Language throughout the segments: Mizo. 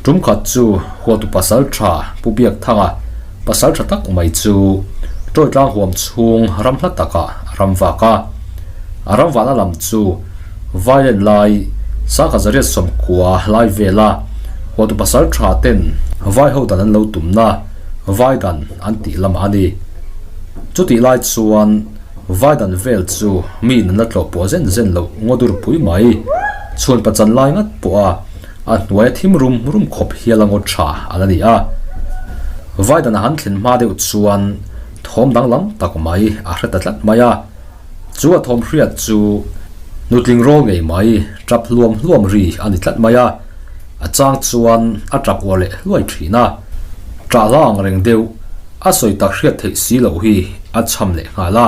Tum khat chu huatu pasal tha Pu Biakthanga pasal tha tak mai chu Tawi tlang huam chhung ram hla takah a ram vak a. A ram vahna lam chu Vailen lai sangha zariat sawmkua lai vela huatu pasal tha ten vai ho dan an lo tumna vai dan an tih lamah a ni. Chutih lai chuan Vai dan vel chu mi in an la tlawh pawh zen zen loh ngaw dur pui mai. Chhun pachan lai ngat pawh a, a hnuai a thim rum rum khawp hial a ngaw tha a la ni a. Vai dan a han thlen hma deuh chuan thawm danglam tak mai a hre ta tlat mai a. Chu a thawm hriat chu nutling rawl ngei mai tap hluam hluam ri a ni tlat mai a. A chang chuan a tap uar leh hluai thin a. Tah hla ang reng deuh a sawi tak hriat theih si loh hi a cham leh nghal a,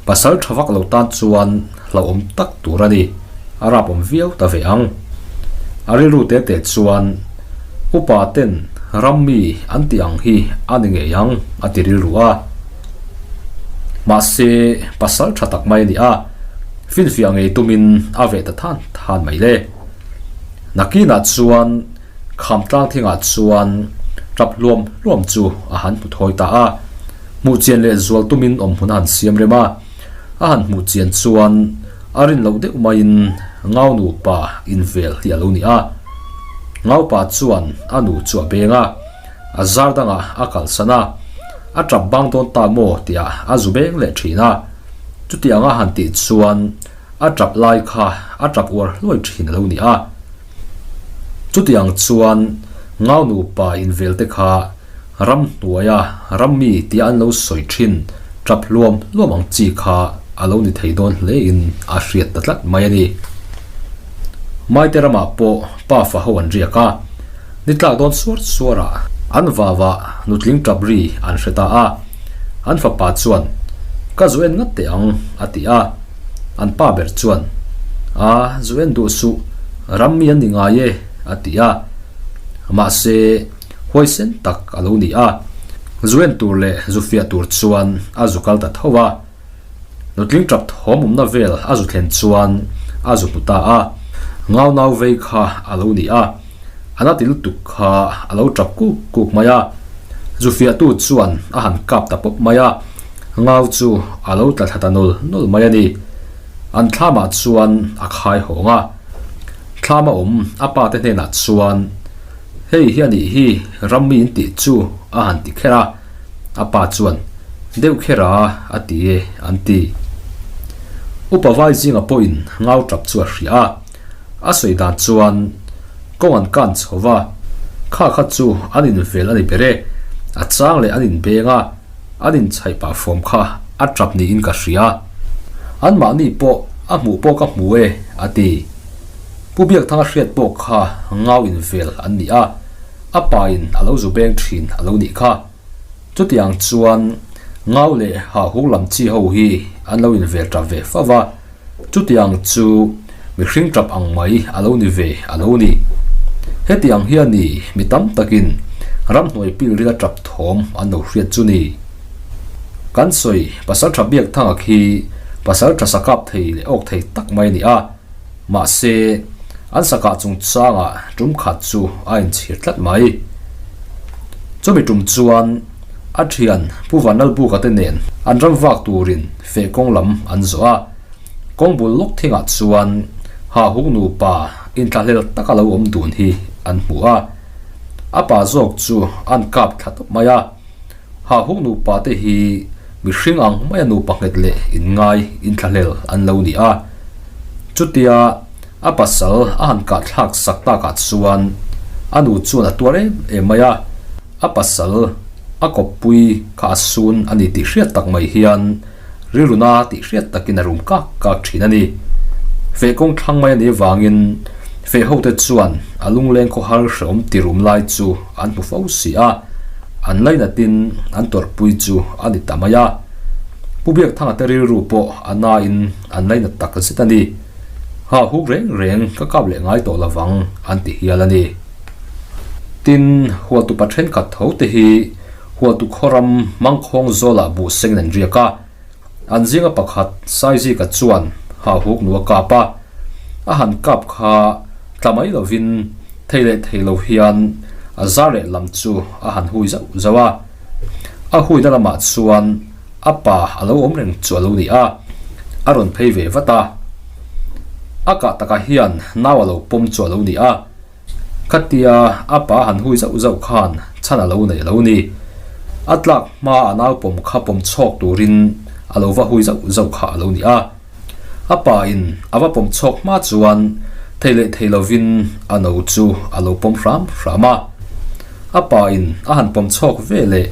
pasal tha vak lo tan chuan hlauhawm tak tur a ni, a rapawm viau ta ve ang. A rilru te te chuan upa ten ram mi an tih ang hi a ni ngei ang a ti rilru a. Mahse, pasal tha tak mai a ni a, finfiah ngei tumin a veh ta than than mai le. Nakinah chuan Kham tlang thingah chuan tap hluam hluam chu a han hmu thawi ta a, hmuh chian leh zual tumin awm hmun a han siam rem a, a han hmuh chian chuan a rin loh deuh maiin Ngau nupa invel hi a lo ni a. Ngau pa chuan a nu chu a beng a, a zar dangah a kalsan a, a tap bang dawn ta maw tiah a zu beng leh thin a, chutiang a han tih chuan a tap lai kha a tap uar hluai thin a lo ni a. Chutiang chuan Ngau nupa invelte kha ram hnuaia ram mi tia an lo sawi thin tap hluam hluam ang chi kha a lo ni thei dawn hlein a hriat ta tlat mai a ni. Maite ramah pawh pa fa ho an riak a, ni tlak dawn suar suarah an vava nutling tap ri an hre ta a, an fapa chuan, Ka zu en ngat teh ang, a ti a. An pa ber chuan, A, zu en duh suh, ram mi an ni ngai e, a ti a. Mahse, huaisen tak a lo ni a, zu en tur leh zu fiah tur chuan a zu kal ta tho a. Nutling tap thawm awmna vel a zu thlen chuan a zu hmu ta a, ngau nau vei kha a lo ni a, a na ti lutuk kha a lo tap kuk kuk mai a. Zu fiahtu chuan a han kap ta pawp mai a. Ngau chu a lo tla thla ta nul nul mai a ni. An thlamah chuan a khai hawng a. Thlama awm a pa te hnenah chuan, Hei hi a nih hi ram mi in tih chu a han ti kher a. A pa chuan, Deuh kher a, a ti e, an ti. Upa vai zinga pawhin ngau tap chu a hria a. A sawi dan chuan kawng an kan chho va, kha kha chu an invel a ni ber e, a chang leh an inbeng a. An inchhaih pah fawm kha a tap niin ka hria. Anmahni pawh a hmuh pawh ka hmu e, a ti. Pu Biakthanga hriat pawh kha ngau invel an ni a, a pain a lo zu beng thin a lo nih kha. Chutiang chuan ngau leh hahuk lam chi ho hi an lo invel tap ve fo va, chutiang chu mihring tap ang mai a lo ni ve a lo ni. Hetiang hian ni mi tam takin ramhnuai pil rila tap thawm an lo hriat chu ni. Kan sawi pasal tha biak thanga khi pasal tha sakap thei leh awk thei tak mai a ni a, mahse an sakah chungchangah tum khat chu a inchhir tlat mai. Chumi tum chuan a thian Pu Vanlalbuka te nen an ram vak turin feh kawng lam an zawh a. Kawng bul lawk thingah chuan Hahuk nupa inthlahlel taka lo awm dun hi an hmu a, a pa zawk chu an kap thla tawp mai a. Hahuk nupa te hi mihring ang maia nupa nghet leh inngai inthlahlel an lo ni a. Chutia a pasal a han kah thlak sak takah chuan a nu chuan a tuar em em mai a, a pasal a kawppui kha a sun a ni tih hriat tak mai hian Rilruna tih hriat takin a rum kak kak thin a ni. Feh kawng thlang mai a nih avangin feh hote chuan a lungleng khawhar hrehawm ti rum lai chu an hmu fo si a, an lainatin an tawrhpui chu a ni ta mai a. Pu Biakthanga te rilru pawh a nain an lainat tak zet a ni. Ha huk reng reng ka kap leh ngai tawh lovang an ti hial a ni. Tin, hualtupa thenkhat tho te hi Huatu khawram mangkhawng zawlah buh sengin an riak a, an zinga pakhat Saizika chuan hahuk nu a kap a, a han kap kha tla mai lovin Thei leh thei lo hian a zar leh lam chu a han hui zauh zauh a. A huina lamah chuan a pa a lo awm reng chu a lo ni a, a rawn phei ve vat a. A kah takah hian nau a lo pawm chu a lo ni a. Khatia a pa han hui zauh zauh khan chhan a lo nei a lo ni. A tlak hma a nau pawm kha pawm chhawk turin a lo va hui zauh zauh kha a lo ni a. A pa in a va pawm chhawk hma chuan thei leh thei lovin a no chu a lo pawm hram hram a. A pa in a han pawm chhawk ve leh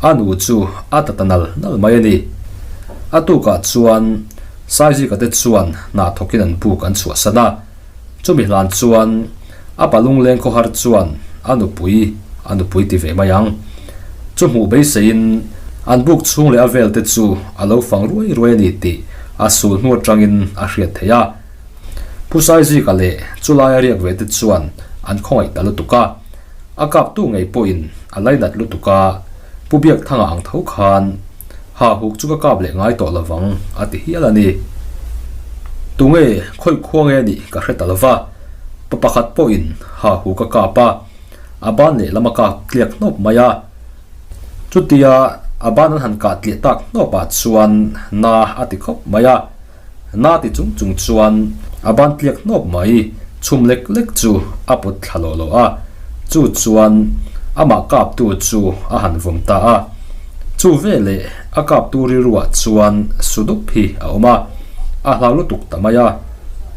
a nu chu a ta ta nal nal mai a ni. A tukah chuan Saizika te chuan hna thawkin an buk an chhuahsan a. Chumi hlan chuan a pa lungleng khawhar chuan a nupui a nupui ti ve mai ang. Chu hmuh beiseiin an buk chhung leh a vel te chu a lo fang ruai ruai a ni tih a sul hnu atangin a hriat theih a. Pu Saizika leh chulai a riak ve te chuan an khawngaih ta lutuk a. A kaptu ngei pawhin a lainat lutuk a, Pu Biakthanga ang tho khan Ha huk chu ka kap leh ngai tawh lovang a ti hial a ni. Tunge khawih khua nge nih ka hre ta lova, pa pakhat pawhin ha huk a kap a, a ban lehlam a kap tliak hnawp mai a. Chutia a ban an han kah tliah tak hnawpah chuan na a ti khawp mai a. Na ti chung chung chuan a ban tliak hnawp mai, chhum lek lek chu a put thla lawh lawh a, chu chuan amah kaptu chu a han vawm ta a. Chu veleh a kaptu rilruah chuan su dup hi a awm a, a hlau lutuk ta mai a,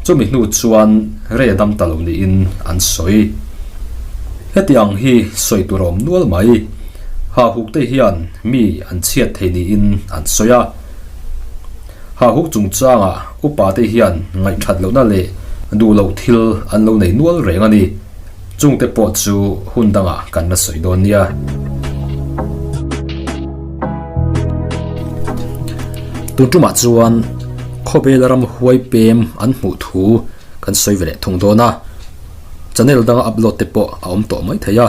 chumi hnu chuan rei a dam ta lo niin an sawi. Heti ang hi sawi tur a awm nual mai, hahuk te hian mi an chhiat thei niin an sawi a. Hahuk chungchangah upate hian ngaihthat lohna leh duh loh thil an lo nei nual reng a ni. Chungte pawh chu hun dangah kan la sawi dawn nia. Tun tumah chuan khawvel ram huai pem an hmuh thu kan sawi ve leh thung dawn a. Channel danga upload te pawh a awm tawh mai thei a.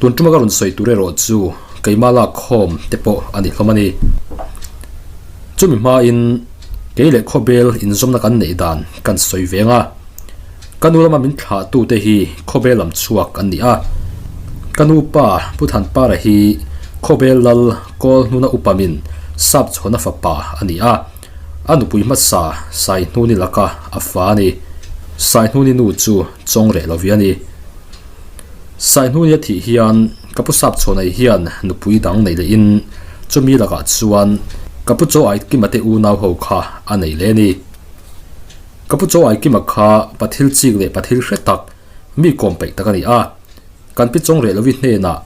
Tun tuma ka rawn sawi tur erawh chu keimah lak khawm te pawh a ni hlawm a ni. Chumi hmain kei leh khawbel inzawmna kan neih dan kan sawi veng a, ka nu lama min thlahtute hi khawbel lam chhuak an ni a. Ka nu pa Pu Thanpara hi khawbel lal kawl hnuna upamin sap chhawna fapa a ni a, a nupui hmasa Saihnuni laka a fa a ni. Saihnuni nu chu chawng reh lovi a ni. Saihnuni a thih hian ka pu sap chhawnai hian nupui dang nei lehin chumi lakah chuan ka pu Chaw Aikima te unau ho kha a nei leh a ni. Ka pu Chaw Aikima kha pathil chik leh pathil hre tak mi kawm peih tak a ni a, kan pi chawng reh lovi hnenah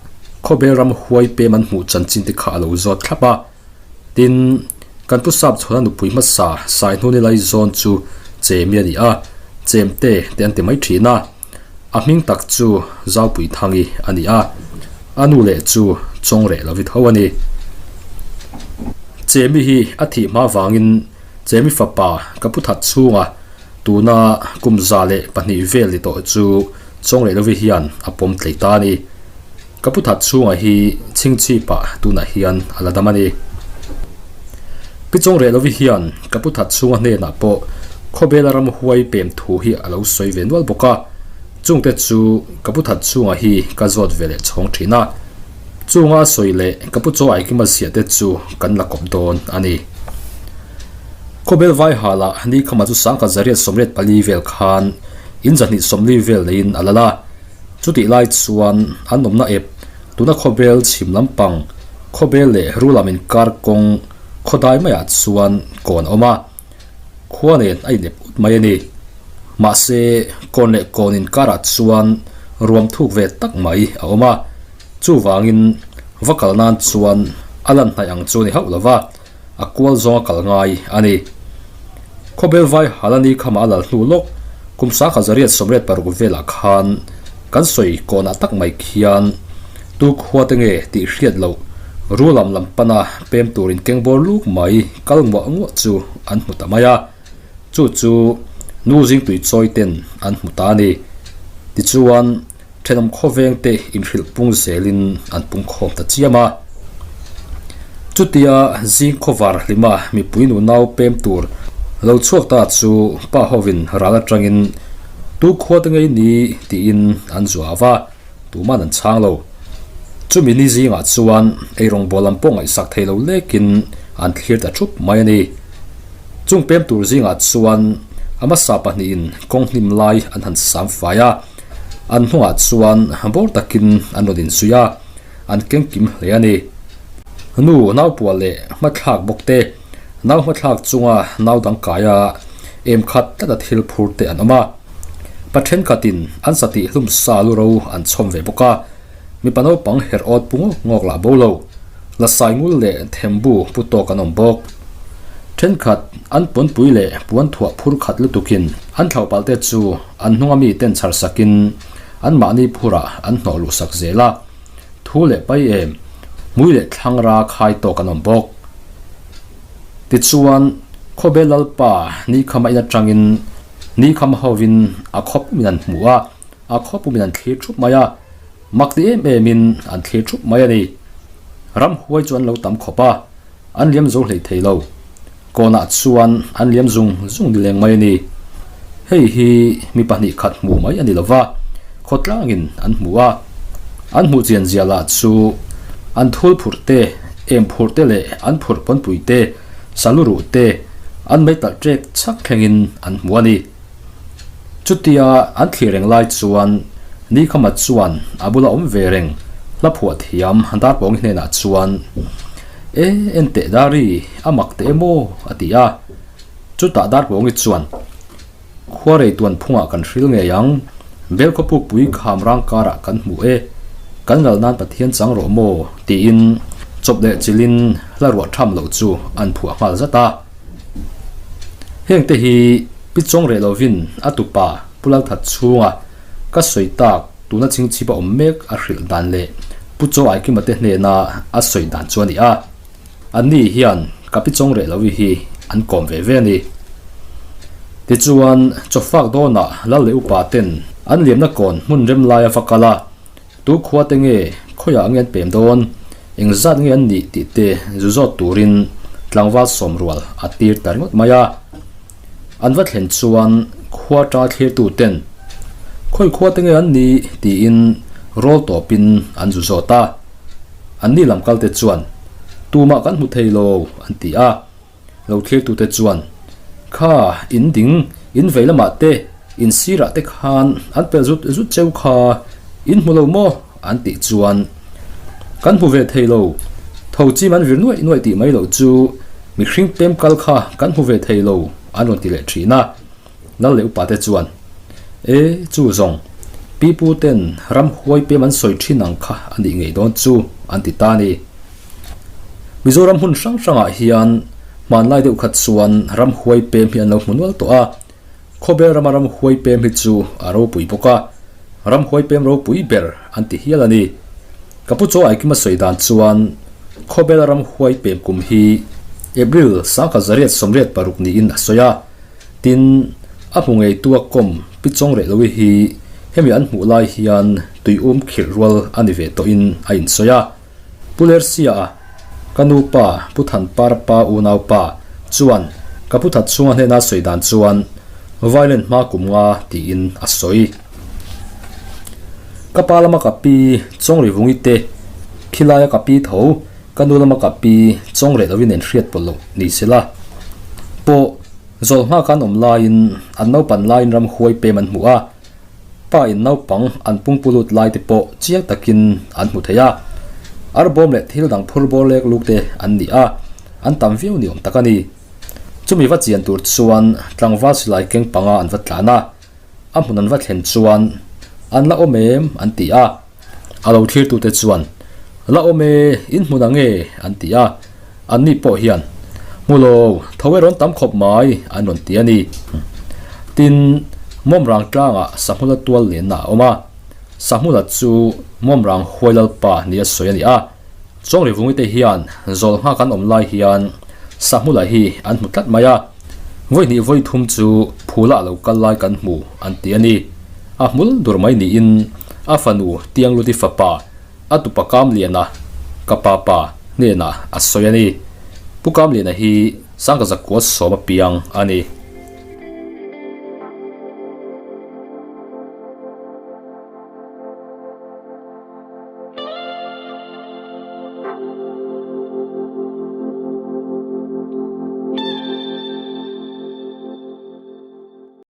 khawbel ram huai pem an hmuh chanchin te kha a lo zawt thlap a. Tin, kan pu sap chhawna nupui hmasa Saihnuni Laizawn chu Chemi a ni a, Chemte te an ti mai thin a. A hming tak chu Zaupuithangi a ni a, a nu leh chu Chawngreh lovi tho a ni. Chemi hi a thih hma vangin Chemi fapa ka pu that chhunga tuna kum 102 vel ni tawh chu Chawngreh lovi hian a pawm tlei ta a ni. Ka pu that chhunga hi chhingchhipah tunah hian a la dam a ni. Pi Chawngreh lovi hian ka pu that chhunga hnenah pawh khawbela ram huai pem thu hi a lo sawi ve nual bawk a, chungte chu ka pu that chhunga hi ka zawt ve leh chhawng thin a. Chunga a sawi leh ka pu Chaw Aikima ziah te chu kan la kawp dawn a ni. Khawbel vai halah ni khama chu sangkhat 884 vel khan in 240 vel neiin a lal a. Chutih lai chuan an awmna ep tuna khawbel chhim lampang khawbel leh rulam inkar kawng khawdai maiah chuan kawn a awm a, khua nen a inep ut mai a ni. Mahse, kawn leh kawn inkarah chuan ruam thuk ve tak mai a awm a, chuvangin va kal nan chuan a lan hnaih ang chu a ni hauh lo va. A kual zawng a kal ngai a ni. Khawbel vai Halani khama a lal hnu lawk kum 1986 velah khan kan sawi kawnah tak mai khian tu khua te nge tih hriat loh rulam lam pana pem turin keng bawr luk mai kal nguah nguah chu an hmu ta mai a. Chu chu nu zingtui chawi ten an hmu ta a ni. Tichuan. Thenawm khawveng te inhrilh pung zelin an pung khawm ta chiam a. Chutia zing khawvar hlima mipui nu nau pem tur lo chhuak ta chu pa hovin ral atangin Tu khua te ngei ni tiin an zuau a, tuman an chhang lo. Chumi ni zingah chuan eirawngbawl lam pawh ngaihsak thei lo lekin an thlir ta thup mai a ni. Chung pem tur zingah chuan a hmasa pahnihin kawng hnim lai an han sam fai a, an hnungah chuan bawr takin an rawn inzui a, an keng kim hle a ni. Nu naupuah leh hmathlak bawk te, nau hmathlak chunga nau dang kaia em khat tlat a thil phur te an awm a. Pa thenkhatin an satih hlum sa lu ro an chhawm ve bawk a, mipa naupang herh awt pu ngawk ngawk lah bo lo, la sai ngul leh thembu pu tawk an awm bawk. Thenkhat an pawnpui leh puan thuah phur khat lutukin an thlauh palh te chu an hnunga mi ten chhar sakin an mahni phurah an hnawh luh sak zel a, thu leh pai em, hmui leh thlangra khai tawk an awm bawk. Tichuan, Khawbel Lalpa Nikhama in atangin Nikhama hovin a khaw pumin an hmu a, a khaw pumin an thlir thup mai a, mak ti em emin an thlir thup mai a ni. Ramhuai chu an lo tam khawp a, an liam zo hlei thei lo. Kawnah chuan an liam zung zung ni leng mai a ni. Hei hi mi pahnih khat hmu mai a ni lo va, khawtlangin an hmu a. An hmuh chian zia lah chu an thul phurh te, em phurh te leh an phurh pawnpui te, salu ruh te, an meitalh ṭek chhak thlengin an hmu a ni. Chutia an thlir reng lai chuan Nikhama chuan a bula awm ve reng hla phuah thiam Darpawngi hnenah chuan, E, enteh Dari, a mak teh emaw? a ti a. Chutah Darpawngi chuan, Khuarei tuan phungah kan hril ngei ang, Bel khawpukpui kham rang karah kan hmu e, kan ral nan Pathian chang rawh maw? tiin chawp leh chilhin hla ruah tham loh chu an phuah nghal zat a. Heng te hi pi chawng reh lovin a tupa Pu Lalthat chhunga ka sawi tak tuna chingchhipa awm mek a hrilh dan leh Pu Chaw Aikima te hnena a sawi dan chu a ni a. Anni hian ka pi chawng reh lovi hi an kawm ve ve a ni. Tichuan chawfak dawnah Lal leh upa ten an liamna kawn hmun rem laia va kal a, Tu khua te nge khawiah nge an pem dawn, engzat nge an nih tih te zu zawt turin tlangval sawm rual a tir ta ringawt mai a. An va thlen chuan khua ta thlirtu ten khawi khua te nge an nih tiin rawl tawpin an zu zawt a. Anni lam kal te chuan tumah kan hmu thei lo an ti a. Lo thlirtute chuan, Kha, in ding, in vei lamah te, in sirah te khan an pelh zut zut cheu kha, in hmu lo maw? an tih chuan, Kan hmu ve thei lo, tho chim an vir nuaih nuaih tih mai loh chu mihring pem kal kha kan hmu ve thei lo, an rawn ti leh thin a. Lal leh upate chuan, E, chu zawng, pipu ten ramhuai pem an sawi thin ang kha a nih ngei dawn chu, an ti ta a ni. Mizoram hmun hrang hrangah hian hmanlai deuh khat chuan ramhuai pem hi an lo hmu nual tawh a, khawbel rama ramhuai pem hi chu a ropui bawk a, ramhuai pem ropui ber an ti hial a ni. Ka pu Chaw Aikima sawi dan chuan khawbel ramhuai pem kum hi April 1986 niin a sawi a, tin a hmu ngeitu a kawm Pi Chawngrehlovi hi hemi an hmuh lai hian tuium khirh rual a ni ve tawhin a insawi a. Pu Lersia a, Ka nu pa, Pu Thanpara pa unau pa, chuan ka pu that chhunga hnena sawi dan chuan violent hma kum nga tiin a sawi. Ka pa lama ka pi Chawngrivungi te, khilaia ka pi tho, ka nu lama ka pi Chawngreh lovin en hriat pawlh loh ni sela pawh zawl nghak an awm laiin an naupan laiin ramhuai pem an hmu a, Pa in naupang an pungpu lut lai te pawh chiang takin an hmu thei a, arbawm leh thil dang phur bawr lek luk te an ni a, an tam viau ni awm tak a ni. Chumi va chian tur chuan tlangval silai keng panga an va tlan a, a hmun an va thlen chuan an la awm em an ti a, a lo thlirtute chuan la awm e, in hmun ang e an ti a, Anni pawh hian, Hmu lo, tho e rawn tam khawp mai, an rawn ti a ni. Tin, Mawmrang tlangah Sahmula tual lenna a awm a. Sahmula chu Mawmrang huai lalpa nia sawi a ni a. Chawngrivungite hian zawl nghak an awm lai hian Sahmula hi an hmu tlat mai a. Vawi hnih vawi thum chu phula a lo kal lai kan hmu, an ti a ni. A hmul dur mai niin a fanu Tiangluti fapa A tupa Kamliana, ka pa pa, hnenah a sawi a ni. Pu Kamliana hi Sangkazakua sawm a piang a ni.